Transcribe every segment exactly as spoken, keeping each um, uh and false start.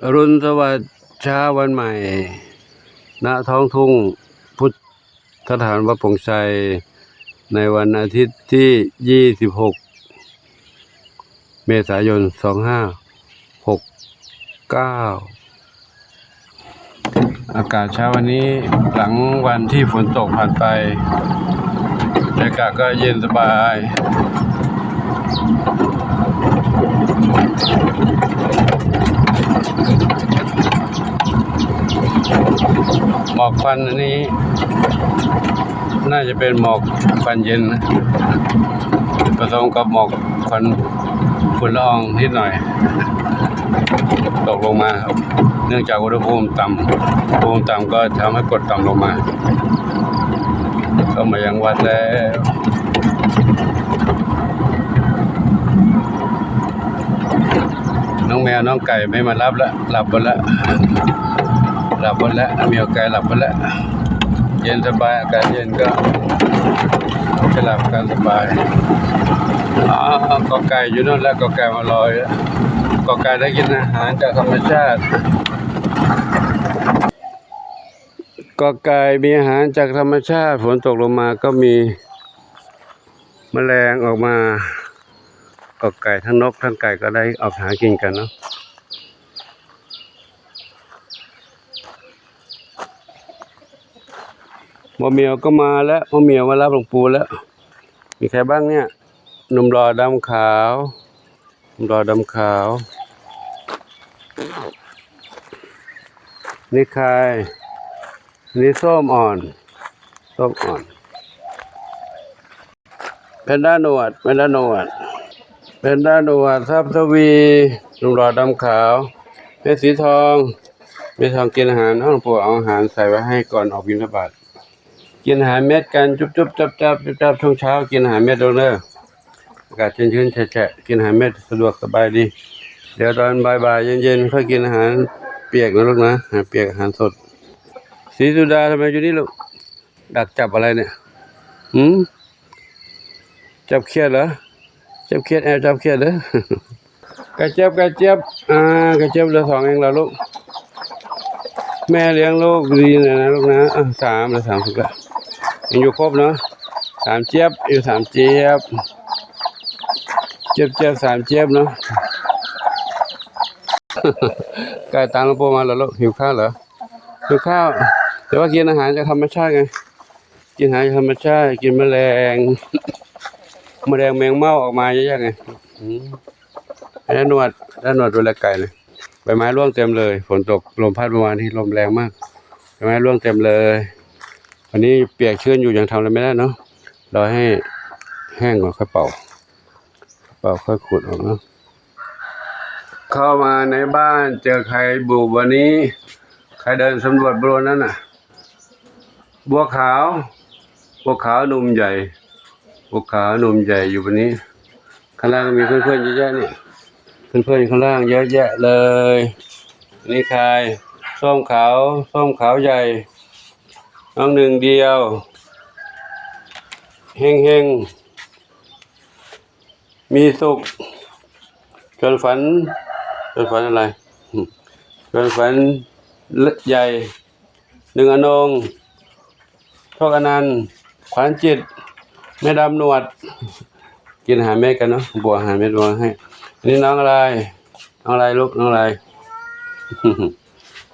อรุณสวัสดิ์เช้าวันใหม่ ณ ท้องทุ่งพุทธสถานวัดโป่งชัย ในวันอาทิตย์ที่ ยี่สิบหก เมษายน สองห้าหกเก้า อากาศเช้าวันนี้หลังวันที่ฝนตกผ่านไป อากาศก็เย็นสบาย หมอกควันอันนี้ น่าจะเป็นหมอกควันเย็นนะ ผสมกับหมอกควันฝุ่นละอองนิดหน่อย ตกลงมาครับ เนื่องจากอุณหภูมิต่ำ อุณหภูมิต่ำก็ทำให้กดต่ำลงมา ก็มายังวัดแล้ว น้องแมวน้องไก่ไม่มารับละ หลับหมดละ หลับหมดละ แมวไก่หลับหมดละ เย็นสบาย อากาศเย็นก็จะหลับกันสบาย อ๋อ กอไก่อยู่นั่นแล้ว กอไก่มารออยู่แล้ว กอไก่ได้กินอาหารจากธรรมชาติ กอไก่มีอาหารจากธรรมชาติ ฝนตกลงมาก็มีแมลงออกมา กอไก่ทั้งนกทั้งไก่ก็ได้ออกหากินกันเนาะ มะเหมียวก็มาแล้ว มะเหมียวมารับหลวงปู่แล้ว มีใครบ้างเนี่ย หนุ่มหล่อดำขาว หนุ่มหล่อดำขาว นี่ใคร นี่ส้มอ่อน ส้มอ่อน แพนด้าหนวด แพนด้าหนวด แพนด้าหนวด ทรัพย์ทวี หนุ่มหล่อดำขาว แม่สีทอง แม่สีทองกินอาหาร เอ้า หลวงปู่เอาอาหารใส่ไว้ให้ก่อนออกบิณฑบาต กินอาหารเม็ดกัน จุ๊บจุ๊บจับจับ จุ๊บจับ ช่วงเช้ากินอาหารเม็ดลงเด้อ อากาศชื้นๆแฉะๆ กินอาหารเม็ดสะดวกสบายดี เดี๋ยวตอนบ่ายๆ เย็นๆ ค่อยกินอาหารเปียกนะลูกนะ อาหารเปียก อาหารสด ศรีสุดา ทำไมอยู่นี่ลูก ดักจับอะไรเนี่ย หืม จับเขียดเหรอ จับเขียด แอบจับเขียดเหรอ กระเจี๊ยบ กระเจี๊ยบ อ่า กระเจี๊ยบเหลือสองเองเหรอลูก แม่เลี้ยงลูกดีหน่อยนะลูกนะ อ่ะ สามเหลือสาม สุดละ ยังอยู่ครบเนาะ สามเจี๊ยบ อยู่สามเจี๊ยบ เจี๊ยบ เจี๊ยบ สามเจี๊ยบเนาะ ไก่ตามหลวงปู่มาเหรอลูก หิวข้าวเหรอ หิวข้าว แต่ว่ากินอาหารจากธรรมชาติไง กินอาหารจากธรรมชาติ กินแมลง แมลงแมงเม่าออกมาเยอะแยะไง อืม ด้านหนวด ด้านหนวดดูแลไก่เลย ใบไม้ร่วงเต็มเลย ฝนตก ลมพัดเมื่อวานนี้ ลมแรงมาก ใบไม้ร่วงเต็มเลย วันนี้เปียกชื้นอยู่ ยังทำอะไรไม่ได้เนาะ รอให้แห้งก่อนค่อยเป่า เป่าค่อยขูดออกเนาะ เข้ามาในบ้านเจอใครบุกวันนี้ ใครเดินสำรวจบริเวณนั้นน่ะ บัวขาว บัวขาวหนุ่มใหญ่ บัวขาวหนุ่มใหญ่อยู่บนนี้ ข้างล่างมีเพื่อนๆเยอะแยะนี่ เพื่อนๆข้างล่างเยอะแยะเลย นี่ใคร ส้มขาว ส้มขาวใหญ่ น้องหนึ่งเดียว เฮงเฮง มีสุข ชวนฝัน ชวนฝันอะไร ชวนฝันใหญ่ หนึ่งอนง โชคอนันต์ ขวัญจิต แม่ดำหนวด กินอาหารเม็ดกันเนาะ บวกอาหารเม็ดมาให้ อันนี้น้องอะไร น้องอะไรลูก น้องอะไร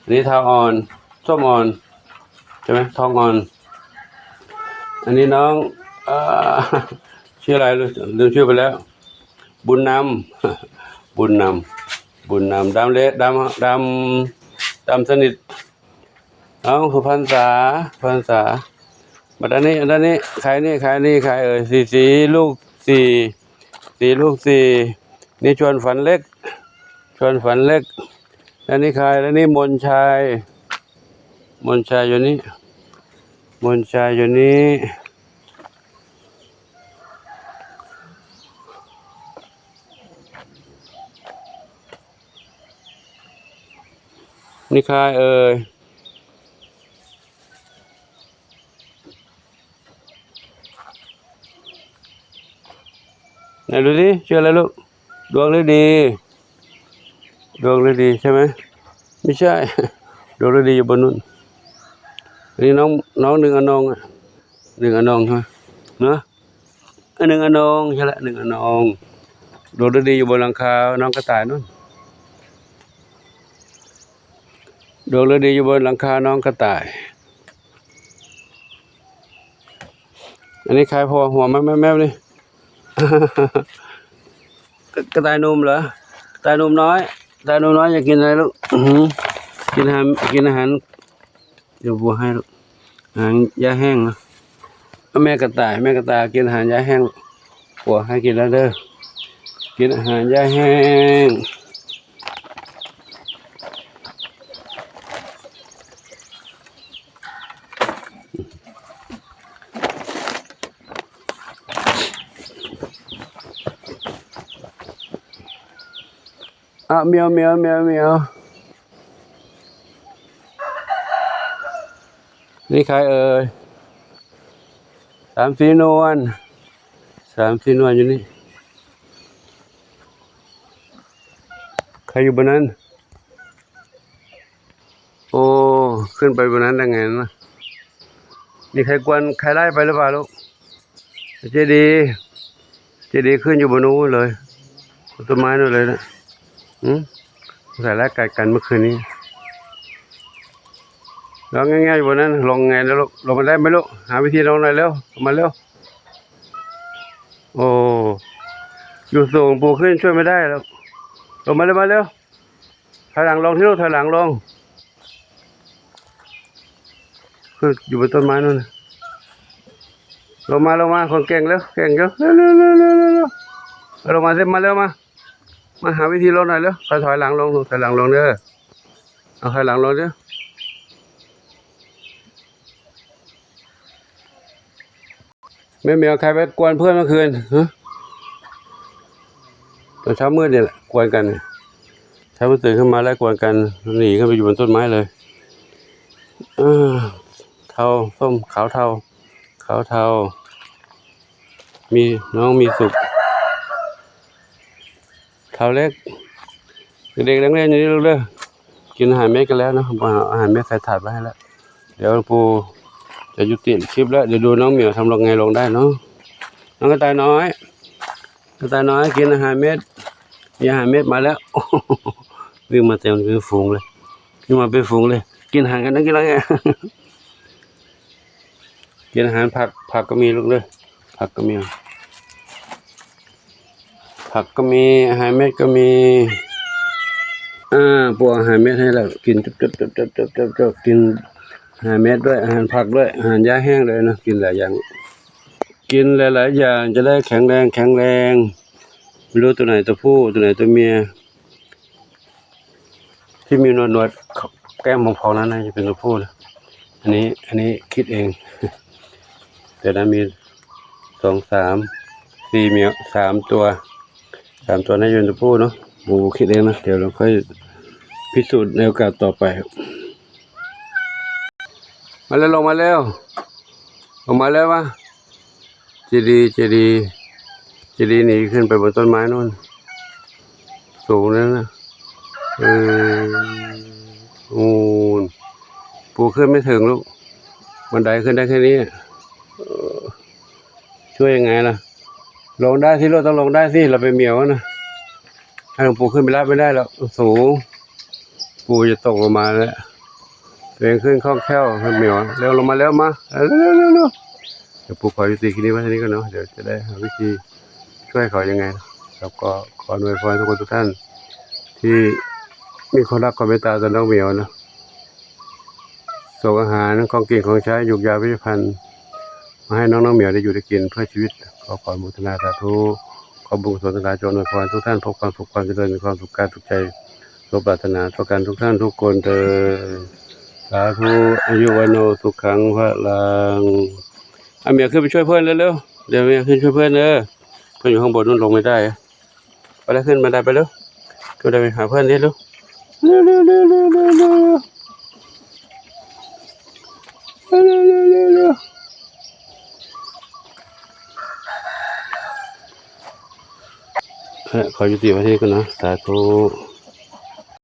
อันนี้ทองอ่อน ส้มอ่อน ใช่ไหม ทองอ่อน อันนี้น้อง เอ่อ ชื่ออะไร ลืม ลืมชื่อไปแล้ว บุญนำ บุญนำ บุญนำ ดำเละ ดำ ดำ ดำสนิท น้องสุพรรษา สุพรรษา มาด้านนี้ ด้านนี้ ใครนี่ ใครนี่ ใครเอ่ย สี สีลูกสี่ สีลูกสี่ นี่ชวนฝันเล็ก ชวนฝันเล็ก ด้านนี้ใคร ด้านนี้มนชัย มนชัยอยู่นี่ มนชัยอยู่นี่ นี่ใครเอ่ย ไหนดูสิ ชื่ออะไรลูก ดวงฤดี ดวงฤดีใช่ไหม ไม่ใช่ ดวงฤดีอยู่บนนู้น อันนี้น้อง น้องหนึ่งอนงอะ หนึ่งอนงใช่ไหมเนาะ อันหนึ่งอนงใช่ละ หนึ่งอนง ดวงฤดีอยู่บนหลังคาน้องกระต่ายนู่น ดวงฤดีอยู่บนหลังคาน้องกระต่าย อันนี้ใครพอหัวแมบๆนี่ กระต่ายหนุ่มเหรอ กระต่ายหนุ่มน้อย กระต่ายหนุ่มน้อยอยากกินอะไรลูก อื้อหือ กินอาหาร กินอาหาร เดี๋ยวบัวให้ลูก อาหารหญ้าแห้งนะ แม่กระต่าย แม่กระต่ายกินอาหารหญ้าแห้ง บัวให้กินแล้วเด้อ กินอาหารหญ้าแห้ง อ่ะ เมียว เมียว เมียว เมียว นี่ใครเอ่ย สามสีนวล สามสีนวลอยู่นี่ ใครอยู่บนนั้น โอ้ ขึ้นไปบนนั้นได้ไงนะ มีใครกวน ใครไล่ไปหรือเปล่าลูก เจดีย์ เจดีย์ขึ้นอยู่บนนู้นเลย ต้นไม้นู่นเลยนะ อืม ใส่ไล่กัดกันเมื่อคืนนี้ ลองง่ายๆอยู่บนนั้น ลงไงนะลูก ลงมาได้ไหมลูก หาวิธีลงหน่อยเร็ว ลงมาเร็ว โอ้ อยู่สูง ปู่ขึ้นช่วยไม่ได้แล้ว ลงมาเร็ว มาเร็ว ถอยหลังลงที่ลูก ถอยหลังลง ขึ้นอยู่บนต้นไม้นู่นน่ะ ลงมา ลงมา คนเก่งเร็ว เก่งเร็ว เร็ว เร็ว เร็ว เร็ว เร็ว เร็ว ลงมาสิ มาเร็ว มา มาหาวิธีลงหน่อยเร็ว ถอย ถอยหลังลง ถอยหลังลงเด้อ เอาถอยหลังลงเด้อ แม่เหมียว ใครไปกวนเพื่อนเมื่อคืน ฮะ ตอนเช้ามืดเนี่ยแหละ กวนกันเนี่ย เช้ามืดตื่นขึ้นมาไล่กวนกัน หนีขึ้นไปอยู่บนต้นไม้เลย เออ เทา ส้ม ขาวเทา ขาวเทา มีน้องมีสุข เทาเล็ก เด็กๆนักเรียนอยู่นี่ลูกเด้อ กินอาหารเม็ดกันแล้วนะ อาหารเม็ดใส่ถาดไว้ให้แล้ว เดี๋ยวปู่จะยุติคลิปแล้ว เดี๋ยวดูน้องเหมียวทำลงไงลงได้เนาะ น้องกระต่ายน้อย กระต่ายน้อยกินอาหารเม็ด มีอาหารเม็ดมาแล้ว วิ่งมาเต็มเป็นฝูงเลย วิ่งมาเป็นฝูงเลย กินอาหารกันนะ กินอะไรอ่ะ กินอาหารผัก ผักก็มีลูกเด้อ ผักก็มี ผักก็มี อาหารเม็ดก็มี อ่า ปู่เอาอาหารเม็ดให้แล้ว กินจบๆๆๆๆๆ กินอาหารเม็ดด้วย อาหารผักด้วย อาหารหญ้าแห้งด้วยนะ กินหลายอย่าง กินหลายๆอย่างจะได้แข็งแรง แข็งแรง ไม่รู้ตัวไหนตัวผู้ ตัวไหนตัวเมีย ที่มีหนวดๆ แก้มพองๆ นั้นน่าจะเป็นตัวผู้นะ อันนี้ อันนี้คิดเอง เดี๋ยวนะ มีสอง สาม สี่ มีสามตัว สามตัวน่าจะเป็นตัวผู้เนาะ ปู่คิดเองนะ เดี๋ยวเราค่อยพิสูจน์ในโอกาสต่อไป มาแล้ว ลงมาแล้ว ลงมาแล้ววะ เจดีย์ เจดีย์ เจดีย์หนีขึ้นไปบนต้นไม้นู่น สูงนั่นนะ เออ โอ้ ปู่ขึ้นไม่ถึงลูก บันไดขึ้นได้แค่นี้อะ เออ ช่วยยังไงล่ะ ลงได้สิลูก ต้องลงได้สิ เราเป็นเหมียวนะ ให้หลวงปู่ขึ้นไปรับไม่ได้หรอก สูง ปู่จะตกลงมาแล้ว ตัวเองขึ้นคล่องแคล่ว เหมียว เร็ว ลงมาแล้ว มา เร็วๆๆๆ เดี๋ยวปู่ขอยุติคลิปนี้ไว้เท่านี้ก่อนเนาะ เดี๋ยวจะได้หาวิธีช่วยเขายังไง ครับ ก็ขออวยพรทุกคนทุกท่าน ที่มีความรักความเมตตาต่อน้องเหมียวนะ ส่งอาหาร ของกิน ของใช้ หยูกยา เวชภัณฑ์ มาให้น้องๆเหมียวได้อยู่ได้กินเพื่อชีวิต ขอ ขออนุโมทนาสาธุ ขอบุญกุศลทั้งหลายจงอวยพรทุกท่าน พบความสุขความเจริญ มีความสุขกายสุขใจ สมปรารถนาต่อกันทุกท่านทุกคนเทอญ สาธุ อายุวัณโณ สุขัง พลัง อ่ะ เหมียวขึ้นไปช่วยเพื่อนเร็วๆ เดี๋ยวเหมียวขึ้นช่วยเพื่อนเด้อ เพื่อนอยู่ข้างบนนู่นลงไม่ได้ ไปแล้ว ขึ้นบันไดไปเร็ว ขึ้นบันไดไปหาเพื่อนดิเร็ว เร็วๆๆๆๆๆ เร็วๆๆๆๆ เร็วๆๆๆๆ เอ้ย ขอยุติไว้ที่นี่ก่อนนะ สาธุ